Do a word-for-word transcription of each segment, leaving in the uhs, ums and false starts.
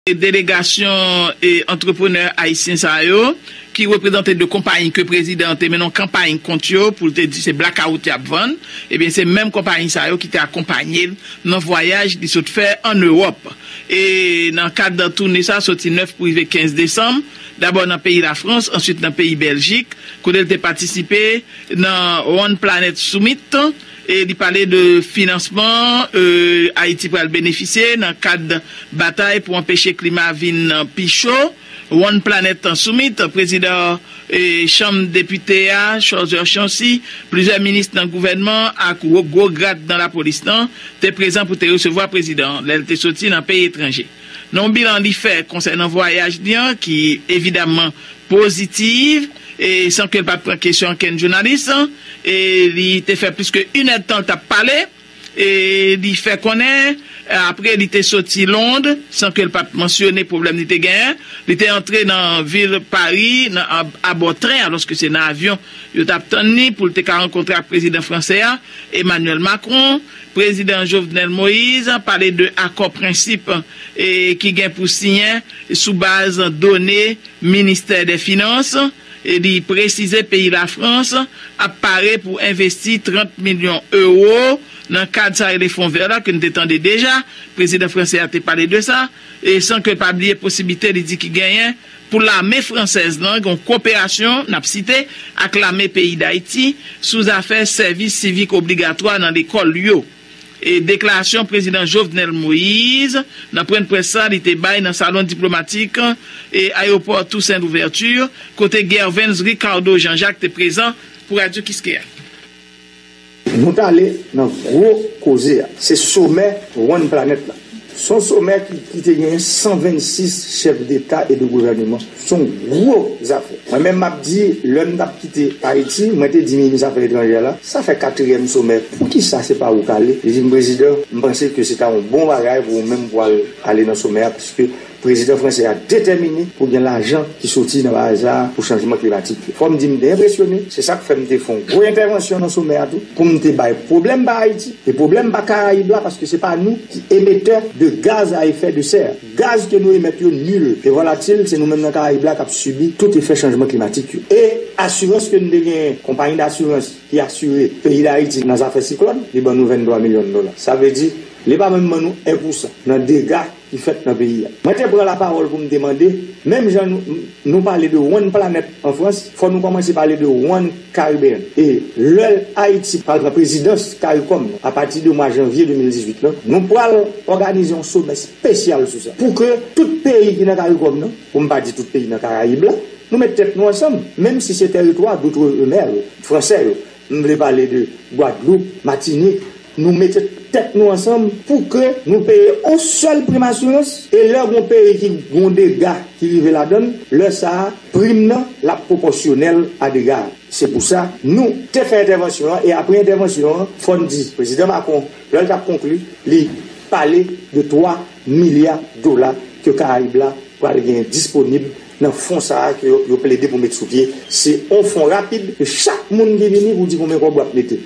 Delegasyon e antreprenè ayisyen sa yo, ki reprezante de konpayi ke prezidan an te mennen yon kanpay kont yo pou l te di se blakawout y ap vann, ebyen, se menm konpayi sa yo ki te akonpaye l nan vwayaj li sot fè ann Ewòp. E nan kad toune sa, soti nèf pou rive kenz desanm, dabò nan peyi Lafrans, answit nan peyi Bèljik, kote l te patisipe nan One Planet Summit, e li pale de finansman, e, Ayiti pral benefisye nan kad batay pou anpeche klima vin pi cho. One Planet Summit, prezidan, e, Chanm Depite a, Cholzer Chancy, plizyè minis nan gouvènman ak wo gwo grad nan lapolis lan te prezan pou te resevwa prezidan an lè l te soti nan peyi etranje. Nan yon bilan li fè konsènan vwayaj li an, ki evidamman pozitiv, e san ke l pa t pran kesyon ankenn jounalis, e li te fè plis ke inèdtan l t ap pale, e li fè konnen, apre li te soti Lond, san ke l pa t mansyone pwoblèm li te genyen, li te antre nan vil Pari, nan ab-, abò tren, alòske se nan avyon yo t ap tann li pou l te ka rankontre ak prezidan fransè a, Emmanuel Macron. Prezidan Jovenel Moïse pale de akò prensip, e, ki gen pou siyen sou baz done Ministè dè Finans, e li presize peyi Lafrans ap pare pou envesti trant milyon ewo nan kad sa rele Fon Vè la, ke n te tande deja, prezidan fransè a te pale de sa, e san ke l pa bliye posiblite li di ki genyen pou lame fransèz lan gen yon koperasyon, n ap site, ak lame peyi Dayiti sou zafè sèvis sivik obligatwa nan lekòl yo. E deklarasyon prezidan Jovenel Moïse nan pwen près sa li te bay nan salon diplomatik e ayewopò Toussaint Louverture, kote Gervens Ricardo Jean Jacques te prezan pou Radyo Kiskeya. Nou t ale nan gwo koze a. Se somè One Planet la. Se yon somè ki, ki te genyen san vennsis chèf deta e de gouvèneman. Se yon gwo zafè. Mwen menm m ap di, lè m t ap kite Ayiti, mwen te di minis afè etranjè la, sa fè katriyèm somè, poukisa se pa ou k ale? Li di m, prezidan, m panse ke se ta yon bon bagay pou ou menm pou al ale nan somè a, paske prezidan fransè a detèmine pou gen lajan ki soti nan bagay sa a pou chanjman klimatik yo. Fò m di m te enpresyone, se sa k fè m te fè yon gwo entèvansyon nan somè a tou, pou m te bay pwoblèm ba Ayiti, e pwoblèm ba Karayib la, paske se pa nou ki emetè de gaz a efè de sè. Gaz ke nou emèt yo nil e volatil, se nou menm nan Karayib la k ap sibi tout efè chanjman klimatik yo. E asirans ke nou te genyen, konpayi dasirans ki asire peyi Dayiti nan zafè siklòn, li ban nou venntwa milyon dola. Sa vle di, li pa menm ban nou en pousan nan dega ki fèt nan peyi a. Mwen te pran lapawòl pou m te mande, menm jan nou, nou pale de One Planet an Frans, fò nou kòmanse pale de One Caribbean. E lè Ayiti pral pran prezidans Caricom nan, apati de mwa janvye de mil dizuit lan, nou pral òganize yon somè espesyal sou sa. Pou ke tout peyi ki nan Caricom nan, pou m pa di tout peyi nan Karayib la, nou met tèt nou ansanm, menm si se tèritwa d'outre-mer yo, fransè yo, m vle pale de Gwadloup, Matinik, nou mete tèt nou ansanm pou ke nou peye yon sèl prim asirans, e lè gon peyi ki gon dega ki rive ladan l, lè sa a, prim nan, l ap pwopòsyonèl a dega a. Se pou sa, nou te fè entèvansyon an, e apre entèvansyon an, fò n di, prezidan Macron, lè l t ap konkli, li pale de twa milya dola ke Karayib la pral gen disponib nan fon sa a ke yo, yo plede pou met sou pye. Se yon fon rapid ke chak moun ki vini pou di konbyen kòb w ap mete.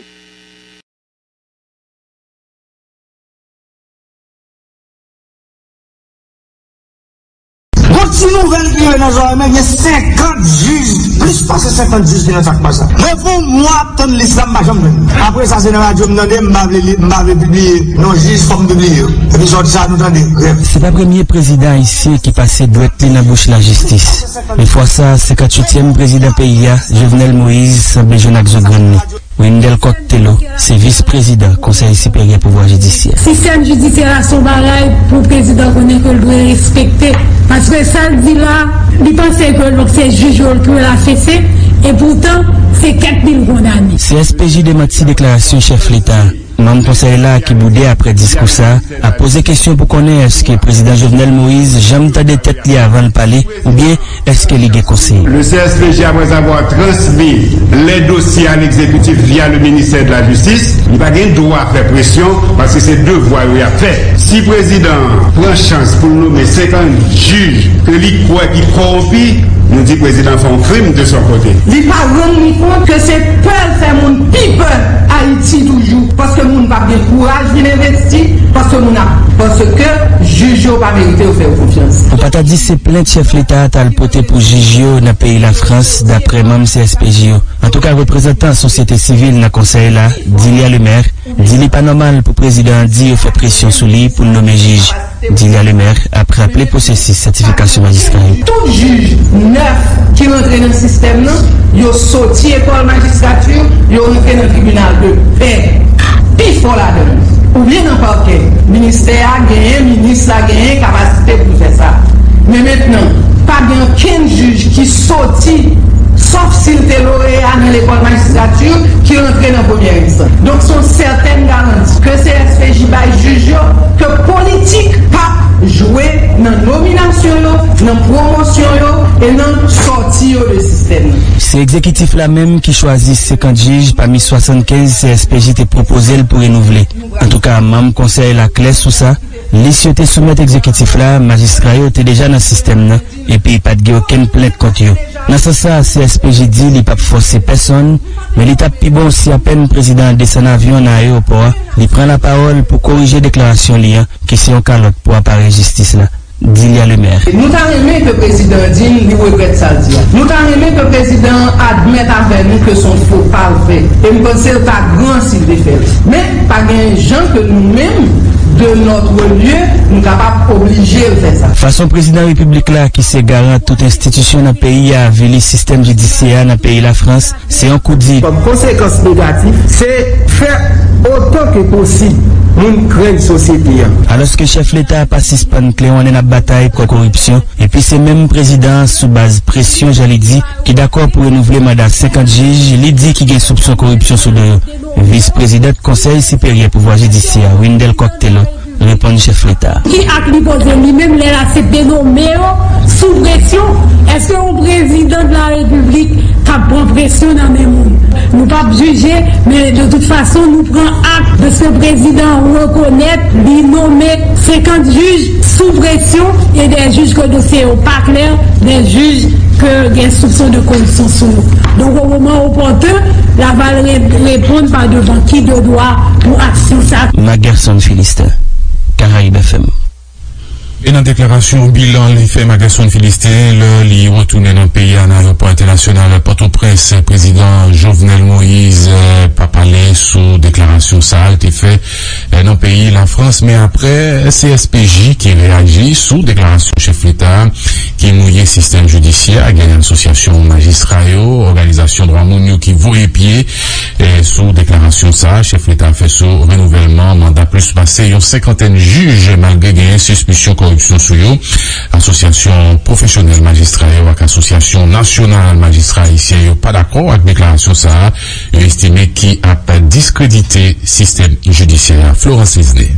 Gon ti nouvèl ki rive nan zòrèy mwen, gen senkant jij, plis pase senkant jij ki nan sa k pa sa. Mwen fè yon mwa ap tann lis la, m pa janm jwenn. Apre sa, se nan radyo m tande, m pa vle li, m pa vle pibliye non jij, fò m pibliye yo. Epi sòti sa, nou tande, grèv. Se pa premye prezidan ayisyen ki pase dwèt li nan bouch lajistis. Men fwa sa a, senkantuityèm prezidan peyi a, Jovenel Moïse, sanble jwenn ak zo grenn li. Wendell Coq Thelo se vis prezidan Konsèy Siperyè Pouvwa Jidisyè. Sistèm jidisyè a se yon bagay pou prezidan konnen ke l dwe respekte. Paske sa l di la, li panse ke donk se jij yo l dwe la sese, e poutan se kèt li l kondane. C S P J demanti deklarasyon chèf leta a. Manm konsèy la ki boude apre diskou sa a ap poze kesyon pou konnen èske prezidan Jovenel Moïse janm tande tèt li avan l pale oubyen èske li gen konseye? Le C S P J, après avoir transmis les dossiers à l'exécutif via le ministère de la Justice, li pa gen dwa fè presyon paske se devwa yo y ap fè. Si prezidan an pran chans pou l nonmen senkant jij ke li kwè ki kòwonpi, nou di prezidan fè yon krim de son kote. Li pa rann li kont ke se pè l fè moun pi pè Ayiti toujou, paske moun p ap gen kouraj vin envesti, paske moun ap panse ke Jij yo pa merite yo fè yo konfyans. Ou pa ta di se plent chèf leta a t al pote pou jij yo nan peyi Lafrans, daprè manm C S P J yo. Antouka, reprezantan sosyete sivil nan konsèy la, Dilia Lemaire, di li pa nòmal pou prezidan an di yo fè presyon sou li pou l nonmen jij. Dilia Lemaire ap raple pwosesis sètifikasyon majistra yo. Tout jij nèf ki rantre nan sistèm nan, yo soti ekòl majistrati, yo rantre nan tribinal de pè. Pi fò ladan yo, oubyen nan pakè. Ministè a genyen, minis la genyen kapasite pou l fè sa. Men mentnan, pa gen okenn jij ki soti, sòf si l te loreya nan lekòl majistrati, ki rantre nan premyè enstans. Donk, se yon sètèn garanti ke C S P J bay jij yo, ke politik p ap jwe nan nominasyon yo, nan pwomosyon yo e nan sòti yo de sistèm nan. Se egzekitif la menm ki chwazi senkant jij pami swasannkenz C S P J te pwopoze l pou renouvle. Antouka, manm konsèy la klè sou sa, lis yo te soumèt egzekitif la, majistra yo te deja nan sistèm nan, epi pa t gen okenn plent kont yo. Nan sans sa, C S P J di li p ap fòse pèsonn, men li t ap pi bon si apèn prezidan an desann avyon nan ayewopò a, li pran lapawòl pou korije deklarasyon li an, ki se yon kalòt pou aparèy jistis la. Dilia Lemaire. Nou ta renmen ke prezidan an di n li regrèt sa l di a. Nou ta renmen ke prezidan an admèt avè nou ke se yon fo pa l fè. E m panse l ta gran si l te fè l. Men, pa gen jan ke nou menm, de notre lieu, nou kapab oblije l fè sa. Fason prezidan repiblik la, ki se garan tout enstitisyon nan peyi a, avili sistèm jidisyè a nan peyi Lafrans, se yon kou di. Kòm konsekans negatif, se fè otan ke posib moun krenn sosyete a. Alòske chèf leta a pa sispann klewonnen ap batay kont koripsyon, epi se menm prezidan an sou baz presyon, jan li di, ki dakò pou renouvle manda senkant jij li di ki gen soupson koripsyon sou do yo. Vis prezidant Konsèy Siperyè Pouvwa Jidisyè a, Windel Cocktail, reponn chèf leta a. Ki ak li poze li menm lè l aksepte nonmen yo sou presyon? Èske yon prezidan de la repiblik k ap pran presyon nan men moun? Nou p ap jije, men de tout fason, nou pran ak de se prezidan an rekonèt li nonmen senkant jij sou presyon e de jij ke dosye yo pa klè, de jij ke gen soupson de koripsyon sou yo. Donk, o moman opòten, Laval re-, reponn pa devan ki de dwa pou aksyon sa. Magerson Philistin, Caraïbes F M. E nan deklarasyon bilan li fè, Magerson Philistin, lè li retounen nan peyi a nan ayewopò entènasyonal Pòtoprens, prezidan Jovenel Moïse, eh, pa pale sou deklarasyon sa a l te fè, eh, nan peyi Lafrans. Men aprè C S P J ki reyaji sou deklarasyon chèf leta a, ki mouye sistèm jidisyè a, gen asosyasyon majistra yo, òganizasyon dwa moun yo ki voye pye, eh, sou deklarasyon sa a. Chèf leta a fè sou renouvèlman manda plis pase yon senkantèn jij, malgre genyen sispisyon koripsyon sou yo. Asosyasyon pwofesyonèl majistra yo ak Asosyasyon Nasyonal Majistra Ayisyen yo pa dakò ak deklarasyon sa a, yo estime ki ap diskredite sistèm jidisyè a. Florence Lisney.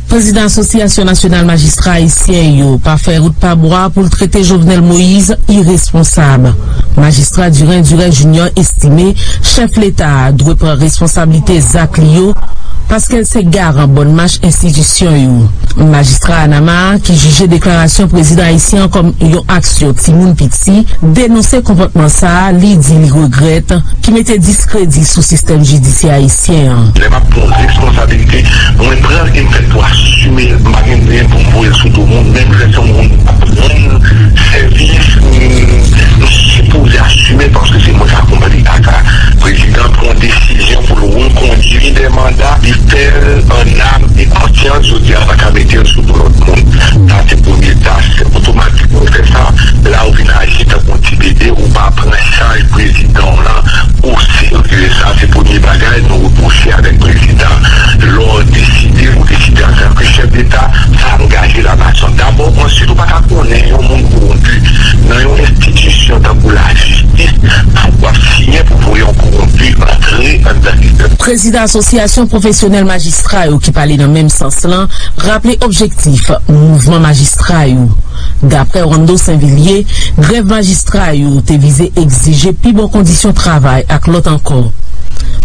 Prezidan Asosyasyon Nasyonal Majistra Ayisyen yo pa fè wout pa bwa pou l trete Jovenel Moïse iresponsab. Majistra Durin Duret Junior estime chèf leta a dwe pran responsablite zak li yo, paske l se garan bòn mach enstitisyon yo. Majistra Anama a, ki jije deklarasyon prezidan ayisyen an kòm yon aksyon timoun piti, denonse konpòtman sa a, li di li regrèt, ki mete diskredi sou sistèm jidisyè ayisyen an. Lè m ap pran responsabilite, mwen pran l e m fè l pou asime l. M pa gen anyen pou m voye l sou do moun, menm lè se yon moun k ap rann sèvis, m, m sipoze asime l paske se mwen k akonpanye ak a. Prezidan pran desizyon pou l rekondui de manda, li fè l an nam e konsyans, jodi a pa ka mete l sou do lòt moun. Sa se premye tach, se otomatik mwen fè sa. La ou vin aji tankou yon ti bebe, ou pa pran chaj prezidan w lan oserye. Sa se premye bagay nou repwoche avèk prezidan. Lè w deside, ou deside antanke chèf deta, sa angaje lanasyon. Dabò, answit, ou pa ka konnen yon moun kowonpi nan yon enstitisyon tankou lajistis, pou w ap siyen pou voye yon kowonpi antre anndan sistèm. Prezidan Asosyasyon Pwofesyonèl Majistra yo ki pale nan menm sans lan, raple objektif mouvman majistra yo. Daprè Rando Senvilye, grèv majistra yo te vize egzije pi bon kondisyon travay ak lòt ankò.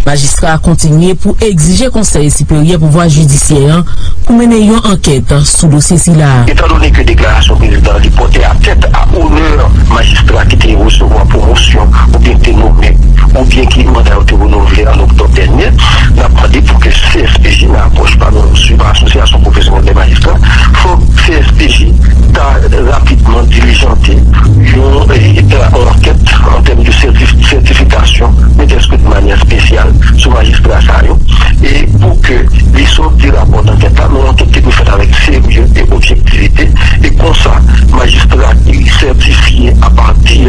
Majistra a kontinye pou egzije Konsèy Siperyè Pouvwa Jidisyè an pou mennen yon ankèt sou dosye sila a. Etandone ke deklarasyon prezidan an li pòte atènt a onè majistra ki te resevwa pwomosyon oubyen ki te nonmen oubyen ki manda yo te renouvle an oktòb dènye, n ap mande pou ke C S P J, nan apwòch pa nou, sou pa Asosyasyon Pwofesyonèl dè Majistra, fòk C S P J ta rapidman dilijante yon, eh, eh, ankèt an tèm de sètif-, sètifikasyon, petèt de manyè espesyal, sou majistra sa yo, e pou ke li sòti rapò dankèt la, yon ankèt ki dwe fèt avèk serye e objektivite, e konsa, majistra ki sètifye apati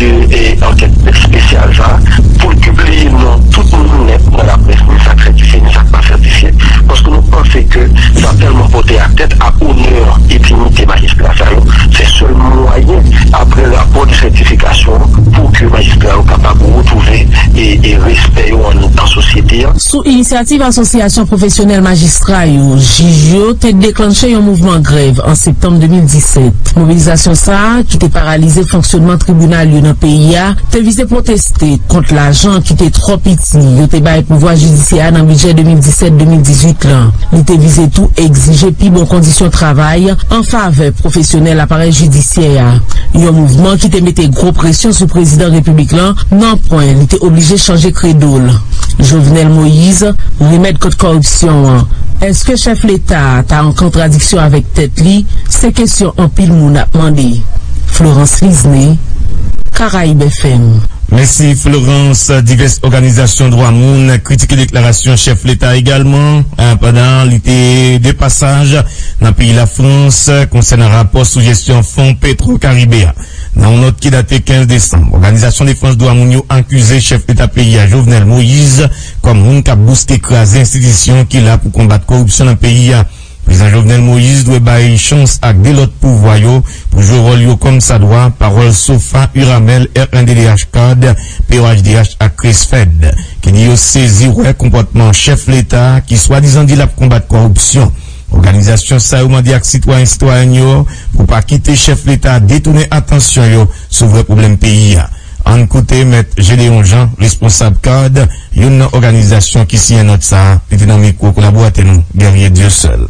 de, eh, ankèt espesyal sa, pou l pibliye non tout moun nèt nan laprès, ni sa k sètifye, ni sa k pa sètifye, paske nou panse ke sa tèlman pote atèt a onè e diyite majistra sa yo. Se sèl mwayen, apre rapò de sètifikasyon, pou ke majistra yo kapab retwouve e, e respè yo an, an sosyete a. Sou inisyativ Asosyasyon Pwofesyonèl Majistra yo, jij yo te deklanche yon mouvman grèv an septanm de mil disèt. Mobilizasyon sa a, ki te paralize fonksyonman tribinal yo nan peyi a, te vize pwoteste kont lajan ki te twò piti yo te bay pouvwa jidisyè a nan bidjè de mil disèt de mil dizuit lan. Li te vize tou egzije pi bon kondisyon travay an favè pwofesyonèl aparèy jidisyè a. Yon mouvman ki te mete gwo presyon sou prezidan repiblik lan, nan pwen li te oblije chanje kredo l. Jovenel Moïse, remèd kont kòripsyon an. Èske chèf leta a ta an kontradiksyon avèk tèt li? Se kesyon anpil moun ap mande. Florence Lisney, Karayib F M. Mèsi, Florence. Divès òganizasyon dwa moun kritike deklarasyon chèf leta egalman, eh, pandan li te de pasaj nan peyi Lafrans konsènan rapò sou jesyon fon Petro Caribe a. Nan yon nòt ki date kenz desanm, òganizasyon defans dwa moun yo akize chèf leta peyi a, Jovenel Moïse, kòm moun k ap bouske kraze enstitisyon ki la pou konbat kòripsyon nan peyi a. Prezidan Jovenel Moïse dwe bay chans ak de lòt pouvwa yo pou jwe wòl yo kòmsadwa, pawòl SOFA, URAMEL, R N D D H, CAD, P O H D H ak CRISFED, ki di yo sezi wè konpòtman chèf leta ki swadizan di l ap konbat kòripsyon. Òganizasyon sa yo mande ak sitwayen, sitwayèn yo pou pa kite chèf leta detounen atansyon yo sou vrè pwoblèm peyi a. Ann koute Mèt Gédéon Jean, responsab CAD, youn nan òganizasyon ki siyen nòt sa a, li te nan mikwo kolaboratè nou, Guerrier Dieuseul.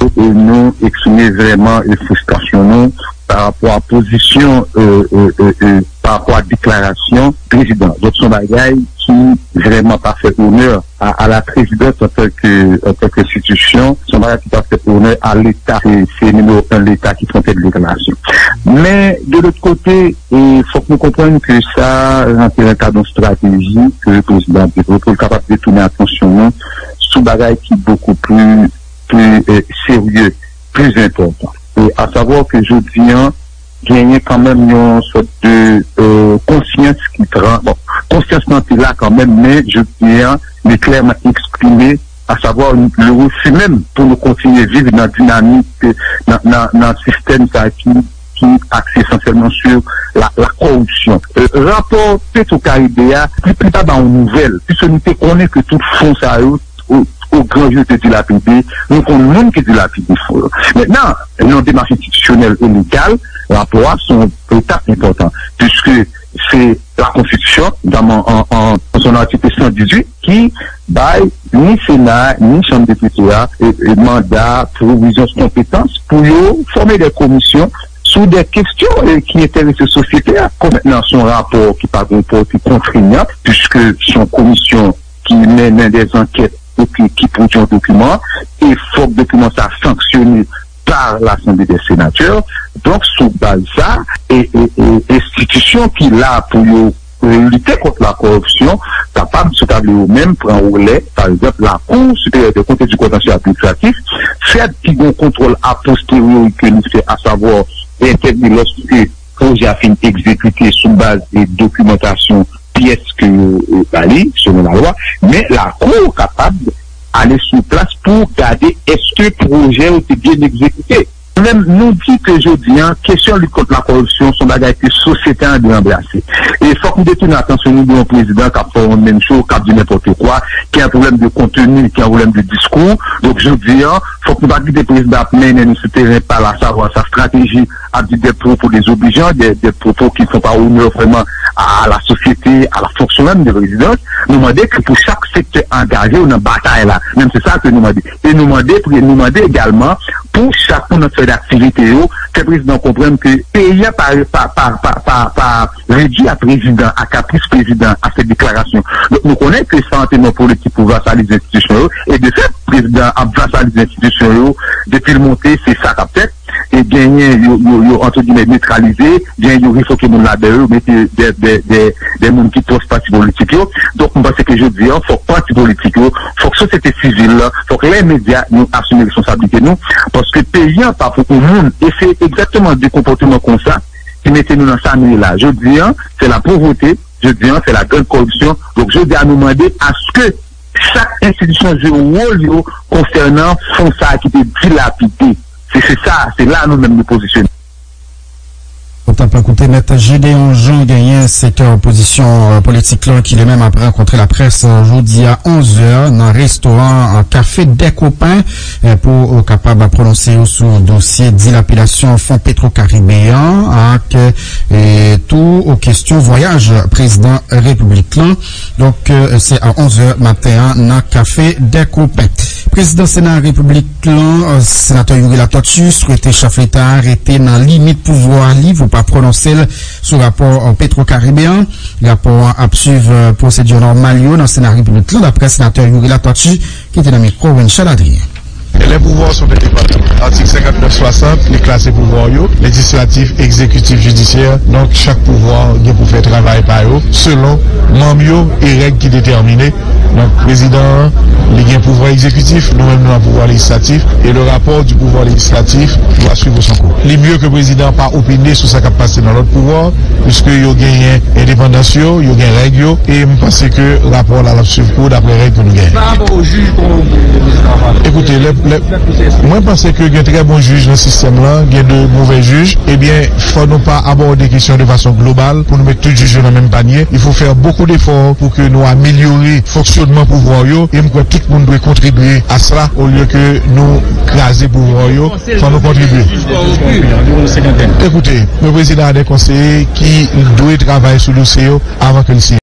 E nou eksprime vrèman, e, fristrasyon nou pa rapò a pozisyon, e, e, e, e, pa rapò a deklarasyon prezidan. Donk, se yon bagay ki vrèman pa fè onè a, a la prezidans antanke, antanke enstitisyon. Se yon bagay ki pa fè onè a Leta. Se, se nimewo en Leta ki pran tèt deklarasyon. Men, de lòt kote, e fòk nou konprann ke sa rantre nan kad yon estrateji ke prezidan ap devlope pou l kapab detounen atansyon nou sou bagay ki bokou pli, pli, e, serye, pli enpòtan. E asavwa ke jodi a, genyen kanmenm yon sòt de, e, konsyans ki pran, bon, konsyans lan te la kanmenm, men jodi a, li klèman eksprime, asavwa le refi menm pou nou kontinye viv nan dinamik, nan, nan, nan sistèm sa ki, ki akse esansyèlman sou la, la kòripsyon. E, rapò Petro Caribe a, li, li pa ba yon nouvèl, piske nou te konnen ke tout fon sa yo, o, o gran je te dilapide, nou konn moun ki dilapide fon yo. Mentnan, nan yon demach enstitisyonèl e legal, rapò a se yon etap enpòtan, piske se la konstitisyon, notama an, an, an son atik san dizuit, ki bay ni Sena, ni Chanm Depite a, e, e manda, pwovizyon, konpetans pou yo fòme de komisyon sou de kesyon, e, ki enterese sosyete a. Kon mentnan, se yon rapò ki pa gen pòte kontrenan, piske se yon komisyon ki mennen de ankèt, epi ki pwodui yon dokiman, e fòk dokiman sa sanksyone pa Lasanble dè Senatè. Donk, sou baz sa, e, e, e, enstitisyon ki la pou yo lite kont la kòripsyon kapab, si w ta vle, yo menm pran relè, pa egzanp, Lakou Siperyè dè Kont e di Kontansye Administratif, fèt ki gen yon kontwòl a posteriori ke li fè, asavwa entèvni lòske pwojè a fin egzekite sou baz de dokimantasyon pyès ke yo, e, ba li, selon lalwa, men Lakou kapab ale sou plas pou gade èske pwojè yo te byen egzekite. Nou menm, nou di ke jodi a, kesyon lit kont lakòripsyon se yon bagay ke sosyete an dwe anbrase. E fòk nou detounen atansyon nou de yon prezidan k ap fè yon menm cho, k ap di nenpòt kwa, ki gen pwoblèm de konteni, ki gen pwoblèm de diskou. Donk, jodi a, fòk nou pa kite prezidan ap mennen nou sou teren pa l, asavwa sa estrateji ap di de pwopo dezoblijan, de, de pwopo ki fè pa onè vrèman a, a la sosyete, a la fonksyon menm de prezidans. Nou mande ke pou chak sektè angaje yo nan batay la. Menm se sa ke nou mande. E nou mande, pre-, nou mande egalman pou chak moun nan fè aktivite yo, fè prezidan konprann ke peyi a pa, pa, pa, pa, pa, pa redui a prezidan, a kapris prezidan, a fè deklarasyon. Donk, nou konnen ke sa antre nan politik pou vasalize enstitisyon yo, e de fèt, prezidan ap vasalize enstitisyon yo, depi l monte, se sa k ap fèt. genyen yo, yo, yo, antre gimè, netralize, genyen yo refoke moun ladan yo, yo mete de, de, de, de moun ki pwòch pati politik yo. Donk, m panse ke jodi a, fòk pati politik yo, fòk sosyete sivil la, fòk lè medya, nou asime responsablite nou, paske peyi a pa pou yon moun, e se egzakteman de konpòteman konsa ki mete nou nan sa nou ye la. Jodi a, se la povrete, jodi a, se la grande corruption. Donk, jodi a, nou mande aske chak enstitisyon jwe wòl yo konsènan fon sa a ki te dilapide. Se, se sa, se la nou menm nou pozisyone. Ou t ap koute Mèt Gédéon Jean, genyen sektè opozisyon, euh, politik lan ki li menm ap rankontre laprès, euh, jodi a onz è nan restoran, euh, Café des Copains, euh, pou, euh, kapab pwononse yo sou dosye dilapidasyon fon Petro Caribe an ak, euh, tou, euh, kesyon vwayaj prezidan repiblik lan. Donk, euh, se a onz è maten an nan Café des Copains. Prezidan Sena Repiblik lan, euh, Senatè Youri Latortue, swete chèf leta a rete nan limit pouvwa li pou pa pwononse l sou rapò, euh, Petro Caribe an. Rapò an ap swiv, euh, pwosedi nòmal yo nan Sena Repiblik lan, daprè Senatè Youri Latortue, ki te nan mikwo Wenchel Adrien. Les pouvoirs sont indépendants. Atik senkant nèf swasant, li klase pouvwa yo, lejislatif, egzekitif, jidisyè. Donk, chak pouvwa gen pou fè travay pa yo, selon manm yo e règ ki detèmine. Donk, prezidan an, li gen pouvwa egzekitif, nou menm nou nan pouvwa lejislatif, e le rapò di pouvwa lejislatif va swiv son kou. Li mye ke prezidan pa opine sou sa k ap pase nan lòt pouvwa, piske yo genyen endepandans yo, yo gen règ yo, e m panse ke rapò la l ap swiv kou daprè règ ke nou genyen. Pa rapò o jij kòman w vle prezidan an pale? Ekoute, lè, lè, mwen panse ke gen trè bon jij nan sistèm lan, gen de movè jij. Ebyen, fò nou pa abòde kesyon de fason global pou nou met tout jij yo nan menm panye. Il faut faire beaucoup d'efforts pour que nou amelyore fonksyonman pouvwa yo, e m kwè tout moun dwe kontribye a sela, olye ke nou kraze pouvwa yo, fò nou kontribye. Ekoute, le prezidan a de konseye ki dwe travay sou dosye yo avan ke l siyen.